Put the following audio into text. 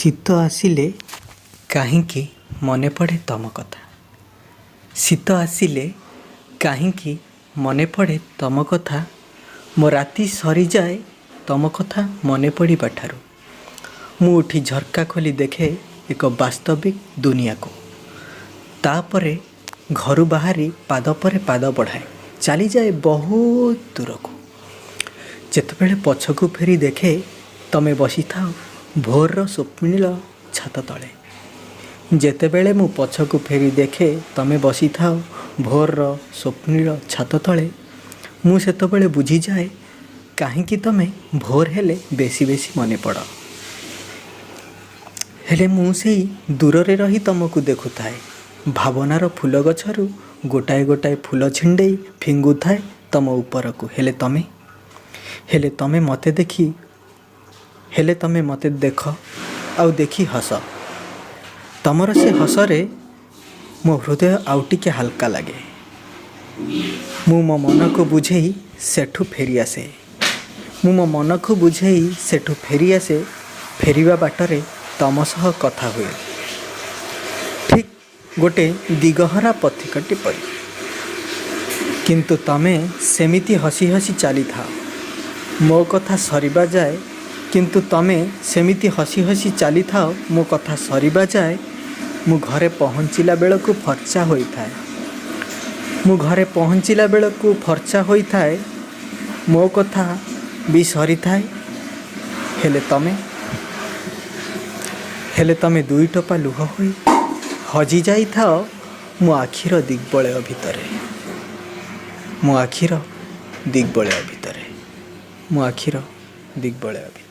ଶୀତ ଆସିଲେ କାହିଁକି ମନେ ପଡ଼େ ତମ କଥା। ଶୀତ ଆସିଲେ କାହିଁକି ମନେ ପଡ଼େ ତମ କଥା। ମୋ ରାତି ସରିଯାଏ ତମ କଥା ମନେ ପଡ଼ିବା ଠାରୁ। ମୁଁ ଉଠି ଝରକା ଖୋଲି ଦେଖେ ଏକ ବାସ୍ତବିକ ଦୁନିଆକୁ। ତାପରେ ଘରୁ ବାହାରି ପାଦ ପରେ ପାଦ ବଢ଼ାଏ, ଚାଲିଯାଏ ବହୁତ ଦୂରକୁ। ଯେତେବେଳେ ପଛକୁ ଫେରି ଦେଖେ, ତମେ ବସିଥାଅ ଭୋରର ସ୍ୱପ୍ନିଳ ଛାତ ତଳେ। ଯେତେବେଳେ ମୁଁ ପଛକୁ ଫେରି ଦେଖେ, ତମେ ବସିଥାଅ ଭୋରର ସ୍ୱପ୍ନିଳ ଛାତ ତଳେ, ମୁଁ ସେତେବେଳେ ବୁଝିଯାଏ କାହିଁକି ତମେ ଭୋର ହେଲେ ବେଶୀ ବେଶୀ ମନେ ପଡ଼। ହେଲେ ମୁଁ ସେଇ ଦୂରରେ ରହି ତମକୁ ଦେଖୁଥାଏ। ଭାବନାର ଫୁଲ ଗଛରୁ ଗୋଟାଏ ଗୋଟାଏ ଫୁଲ ଛିଣ୍ଡେଇ ଫିଙ୍ଗୁଥାଏ ତମ ଉପରକୁ। ହେଲେ ତମେ ମୋତେ ଦେଖି, ହେଲେ ତମେ ମୋତେ ଦେଖ ଆଉ ଦେଖି ହସ। ତମର ସେ ହସରେ ମୋ ହୃଦୟ ଆଉ ଟିକେ ହାଲକା ଲାଗେ। ମୁଁ ମୋ ମନକୁ ବୁଝେଇ ସେଠୁ ଫେରିଆସେ। ମୁଁ ମୋ ମନକୁ ବୁଝେଇ ସେଠୁ ଫେରିଆସେ। ଫେରିବା ବାଟରେ ତମ ସହ କଥା ହୁଏ, ଠିକ୍ ଗୋଟେ ଦିଗହରା ପଥିକଟି ପରି। କିନ୍ତୁ ତମେ ସେମିତି ହସି ହସି ଚାଲିଥାଅ ମୋ କଥା ସରିବା ଯାଏ। କିନ୍ତୁ ତମେ ସେମିତି ହସି ହସି ଚାଲିଥାଅ ମୋ କଥା ସରିବା ଯାଏ। ମୁଁ ଘରେ ପହଞ୍ଚିଲା ବେଳକୁ ଫର୍ଚ୍ଚା ହୋଇଥାଏ। ମୁଁ ଘରେ ପହଞ୍ଚିଲା ବେଳକୁ ଫର୍ଚ୍ଚା ହୋଇଥାଏ। ମୋ କଥା ବି ସରିଥାଏ। ହେଲେ ତମେ ଦୁଇ ଟୋପା ଲୁହ ହୋଇ ହଜି ଯାଇଥାଅ ମୋ ଆଖିର ଦିଗ୍ବଳୟ ଭିତରେ, ମୋ ଆଖିର ଦିଗ୍ବଳୟ ଭିତରେ, ମୋ ଆଖିର ଦିଗ୍ବଳୟ ଭିତରେ।